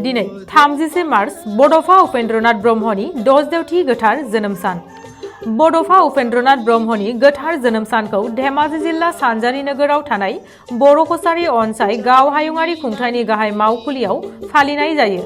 दिनै 30 मार्च बड'फा उपेन्द्रनाथ ब्रह्मनि 10 गोथार जोनोम सान। बड'फा उपेन्द्रनाथ ब्रह्मनि गोथार जोनोम सानखौ धेमाजि जिल्ला सानजारि नोगोराव थानाय बर' कसारी अनसाय गाव हायुङारि खुंथायनि गाहाय मावखुलियाव फालिनाय जायो।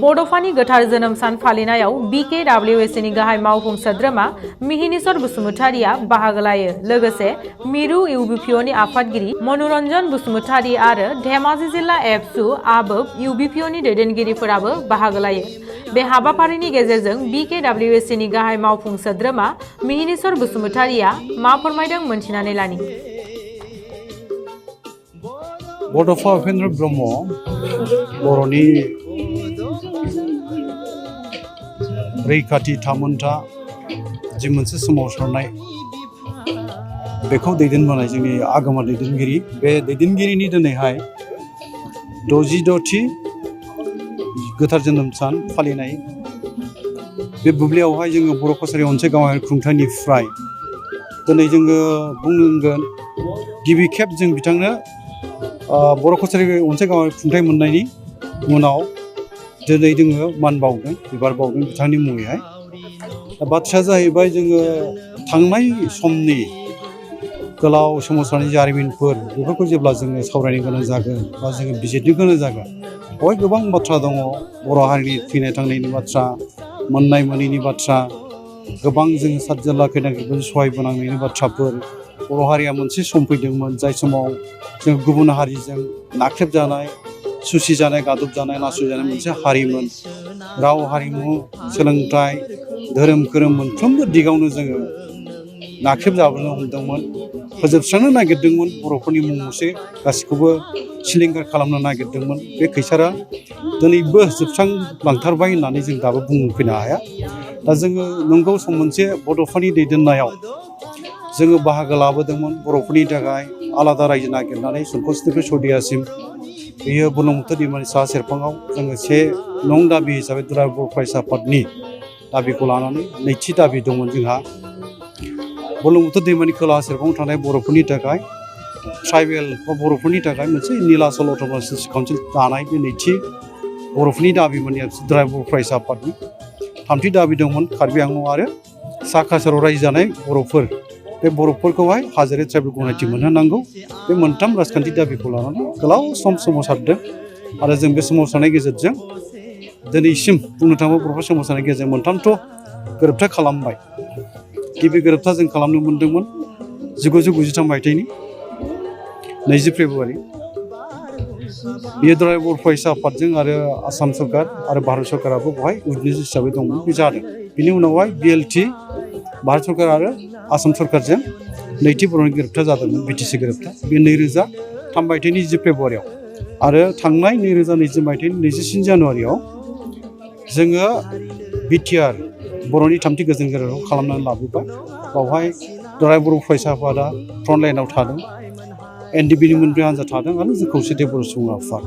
बड'फानि गोथार जोनोम सान फालिनायाव BKWACनि गाहाय मावफुं सोद्रोमा मिहिनीश्वर बसुमतारिया बाहागो लायो। लोगोसे मिरु UBPOनि आफादगिरि मनोरन्जन बसुमतारि आरो धेमाजि जिल्ला एबसु आबोब UBPOनि दैदेनगिरिफोराबो बाहागो लायो। बे हाबाफारिनि गेजेरजों BKWACनि गाहाय मावफुं सोद्रोमा मिहिनीश्वर बसुमतारिया मा फोरमायदों मोनथिनानै लानि। बड'फा उपेन्द्र ब्रह्म बर'नि रैखाथि थामोनथा जि मोनसे सोमावसारनाय बेखौ दैदेनबोनाय जोंनि आगोमा दैदेनगिरि। बे दैदेनगिरिनि दिनैहाय 66थि गोथार जोनोम सान फालिनाय बे बुब्लियावहाय जोङो बर' कसारी अनसाय गावारि खुंथायनिफ्राय दिनै जोङो बुंनांगोन गिबि खेब जों बिथांनो बर' कसारी अनसाय गावारि खुंथाय मोननायनि उनाव दिनै जोङो मान बावदों, बिबार बावदों बिथांनि मुङैहाय। बाथ्राया जाहैबाय जोङो थांनाय समनि गोलाव सोमावसारनाय जारिमिनफोर बेफोरखौ जेब्ला जोङो सावरायनो गोनां जागोन बा जोङो बिजिरनो गोनां जागोन, बेवहाय गोबां बाथ्रा दङ। बर' हारिनि थैनाय थांनायनि बाथ्रा, मोननाय मोनैनि बाथ्रा, गोबां जोङो सातजारला खैदांखैफोर सहायबोनांनायनि बाथ्राफोर। बर' हारिया मोनसे सम फैदोंमोन जाय समाव जों गुबुन हारिजों नाख्रेबजानाय, सुसिजानाय, गादबजानाय, नासयजानाय मोनसे हारिमोन। राव, हारिमु, सोलोंथाइ, धोरोम खोरोम मोनफ्रोमबो दिगावनो जोङो नाख्रेबजाबोनो हमदोंमोन, फोजोबस्रांनो नागिरदोंमोन। बर'फोरनि मुं मुसे गासैखौबो सिलिंखार खालामनो नागिरदोंमोन। बे खैसारा दिनैबो जोबस्रांलांथारबाय होननानै जों दाबो बुंफैनो हाया। दा जोङो नंगौ सम मोनसे बड'फानि दैदेननायाव जोङो बाहागो लाबोदोंमोन बर'फोरनि थाखाय आलादा रायजो नागिरनानै संकसनिफ्राय सदियासिम। बेयो बुरलुंबुथुर दैमानि साहा सेरफाङाव जोङो 1 नं दाबि हिसाबै दुलाराय बर' फरायसा आफादनि दाबिखौ लानानै नैथि दाबि दंमोन जोंहा बुरलुंबुथुर दैमानि खोलाहा सेरफाङाव थानाय बर'फोरनि थाखाय ट्राइबेल बा बर'फोरनि थाखाय मोनसे नीलाचल अट'नमास काउन्सिल दानाय। बे नैथि बर'फोरनि दाबिमोन दुलाराय बर' फरायसा आफादनि। थामथि दाबि दंमोन कार्बि आंलं आरो सा काछाराव रायजो जानाय बर'फोर, बे बर'फोरखौहाय हाजोआरि ट्राइबेल गनायथि मोनहोनांगौ। बे मोनथाम राजखान्थि दाबिखौ लानानै गोलाव सम सोमावसारदों आरो जों बे सोमावसारनायनि गेजेरजों दिनैसिम बुंनो थाङोब्ला बर'फोर सोमावसारनायनि गेजेरजों मोनथामथ' गोरोबथा खालामबाय। गिबि गोरोबथा जों खालामनो मोनदोंमोन 1993 मायथाइनि 20 फेब्रुवारि। बेयो दुलाराय बर' फरायसा आफादजों आरो आसाम सरकार आरो भारत सरकाराबो बेवहाय उइटनेस हिसाबै दंमोन। बे जादों। बिनि उनावहाय BLT भारत सरकार आरो आसाम सरकारजों नैथि बर'नि गोरोबथा जादोंमोन, BTC गोरोबथा। बे 2003 मायथाइनि 20 फेब्रुवारियाव आरो थांनाय 2020 मायथाइनि 23 जानुवारियाव जोङो BTR बर'नि थामथि गोजोन गोरोबथाखौ खालामनानै लाबोबाय। बावहाय दुलाराय बर' फरायसा आफादा फ्रन्ट लाइनाव थादों, NDBनि मोनब्रै हान्जा थादों आरो जों खौसेथि बर' सुबुं आफाद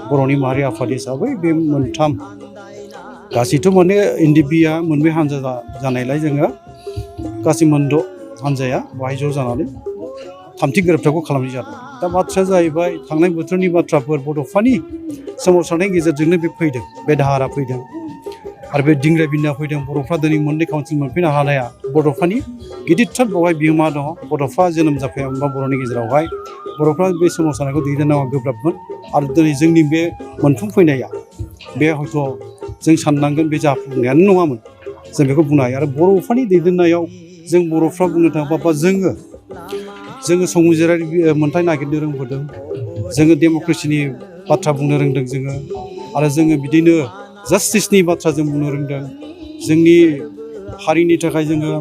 बर'नि माहारि आफाद हिसाबै बे मोनथाम गासैथ' माने NDBया मोनब्रै हान्जा जानायलाय जोङो गासै मोनद' हान्जाया बेवहाय ज' जानानै थामथि गोरोबथाखौ खालामनाय जादों। दा बाथ्राया जाहैबाय थांनाय बोथोरनि बाथ्राफोर बड'फानि सोमावसारनायनि गेजेरजोंनो बे फैदों, बे दाहारा फैदों आरो बे दिंग्राय बिन्ना फैदों। बर'फ्रा दिनै मोननै काउन्सिल मोनफैनो हानाया बड'फानि गिदिरथार बेवहाय बिहोमा दङ। बड'फा जोनोम जाफैयामोनबा बर'नि गेजेरावहाय बर'फ्रा बे सोमावसारनायखौ दैदेननांगौआ गोब्राबमोन आरो दिनै जोंनि बे मोनफुं फैनाया बे हयथ' जों साननांगोन बे जाफुंनायानो नङामोन, जों बेखौ बुंनो हायो। आरो बर'फोरनि दैदेननायाव जों बर'फ्रा बुंनो थाङोबा जोङो संबिजिरारि मोन्थाइ नागिरनो रोंबोदों, जोङो डेम'क्रेसिनि बाथ्रा बुंनो रोंदों जोङो, आरो जोङो बिदिनो जास्टिसनि बाथ्रा जों बुंनो रोंदों। जोंनि हारिनि थाखाय जोङो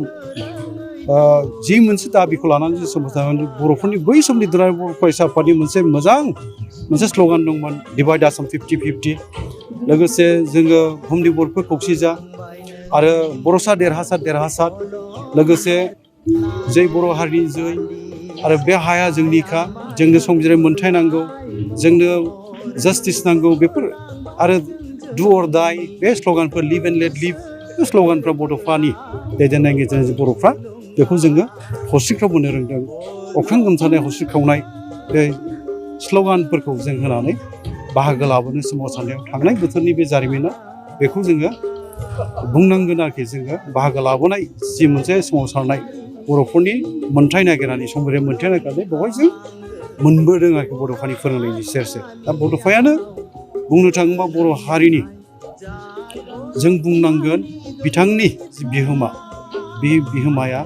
जि मोनसे दाबिखौ लानानै जों सोमावसारनानै बर'फोरनि बै समनि दुलाराय बर' फरायसा आफादनि मोजां मोनसे स्ल'गान दंमोन, डिभाइड आसाम 50-50। लोगोसे जोङो बुहुमनि बर'फोर खौसे जा आरो बर'सा देरहासार, लोगोसे जै बर' हारिनि जै आरो बे हाया जोंनिखा, जोंनो संबिजिरारि मोन्थाइ नांगौ, जोंनो जास्टिस नांगौ, बेफोर आरो डु अर डाइ बे स्ल'गानफोर, लिभ एन्ड लेट लिभ, बे स्ल'गानफ्रा बड'फानि दैदेननायनि गेजेरजों बर'फ्रा बेखौ जोङो हस्रिख्रावबोनो रोंदों। अख्रां गोमसारनाय हस्रिख्रावनाय बे स्ल'गानफोरखौ जों होनानै बाहागो लाबोनो सोमावसारनायाव थांनाय बोथोरनि बे जारिमिना बेखौ जोङो बुंनांगोन आरोखि जोङो बाहागो लाबोनाय जि मोनसे सोमावसारनाय बर'फोरनि मोन्थाइ नागिरनानै समबारे मोन्थाइ नागिरनानै बेवहाय जों मोनबोदों आरोखि बड'फानि फोरोंनायनि सेर सेर दा बड'फायानो बुंनो थाङोबा बर' हारिनि जों बुंनांगोन बिथांनि जि बिहोमा बे बिहोमाया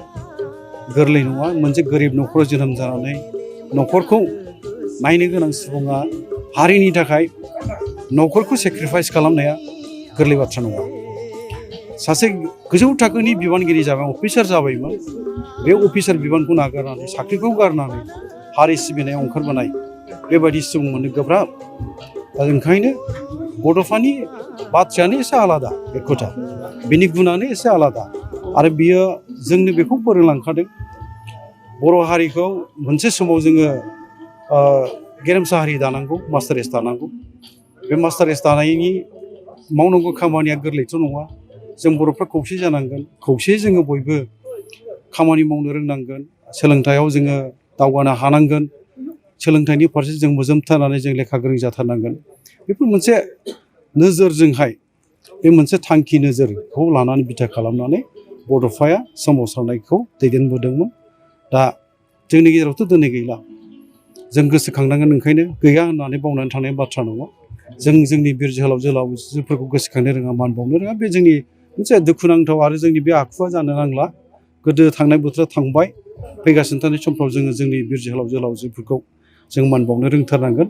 गोरलै नङा मोनसे गोरिब न'खराव जोनोम जानानै न'खरखौ नायनो गोनां सुबुङा हारिनि थाखाय न'खरखौ सेक्रिफाइस खालामनाया गोरलै बाथ्रा नङा सासे गोजौ थाखोनि बिबानगिरि जाबाय अफिसार जाबायमोन बे अफिसार बिबानखौ नागारनानै साख्रिखौ गारनानै हारि सिबिनायाव ओंखारबोनाय बेबायदि सुबुं मोननो गोब्राब दा ओंखायनो बड'फानि बाथ्रायानो एसे आलादा बे खोथा बिनि गुनानो एसे आलादा आरो बियो जोंनो बेखौ फोरोंलांखादों बर' हारिखौ मोनसे समाव जोङो गेरेमसा हारि दानांगौ मास्टारेस दानांगौ बे मास्टारेस दानायनि मावनांगौ खामानिया गोरलैथ' नङा जों बर'फ्रा खौसे जानांगोन खौसे जोङो बयबो खामानि मावनो रोंनांगोन सोलोंथाइयाव जोङो दावगानो हानांगोन सोलोंथाइनि फारसे जों मोजोमथारनानै जों लेखा गोरों जाथारनांगोन बेफोर मोनसे नोजोरजोंहाय बे मोनसे थांखि नोजोरखौ लानानै बिथा खालामनानै बड'फाया सोमावसारनायखौ दैदेनबोदोंमोन दा जोंनि गेजेरावथ' दिनै गैला जों गोसोखांनांगोन ओंखायनो गैया होननानै बावनानै थानाय बाथ्रा नङा जों जोंनि बिर जोहोलाव जोहोलावजोफोरखौ गोसोखांनो रोङा मान बावनो रोङा बे जोंनि मोनसे दुखुनांथाव आरो जोंनि बे आखुवा जानो नांला गोदो थांनाय बोथोरा थांबाय फैगासिनो थानाय समफ्राव जोङो जोंनि बिर जोहोलाव जोहोलावजोफोरखौ जों मान बावनो रोंथारनांगोन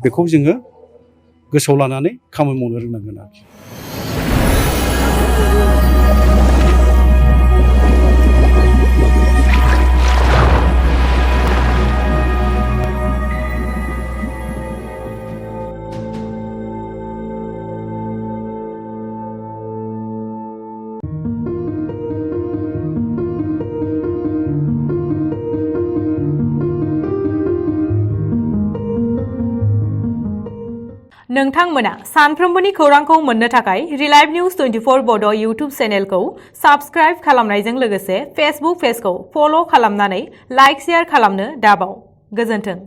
बेखौ जोङो गोसोआव लानानै खामानि मावनो रोंनांगोन आरोखि नोंथांमोना सानफ्रोमबोनि खौरांखौ मोननो थाखाय रिलाइभ निउज 24 बड' इउटुब चेनेलखौ साबस्क्राइब खालामनायजों लोगोसे फेसबुक पेजखौ फल' खालामनानै लाइक शेयार खालामनो दाबाव। गोजोन्थों।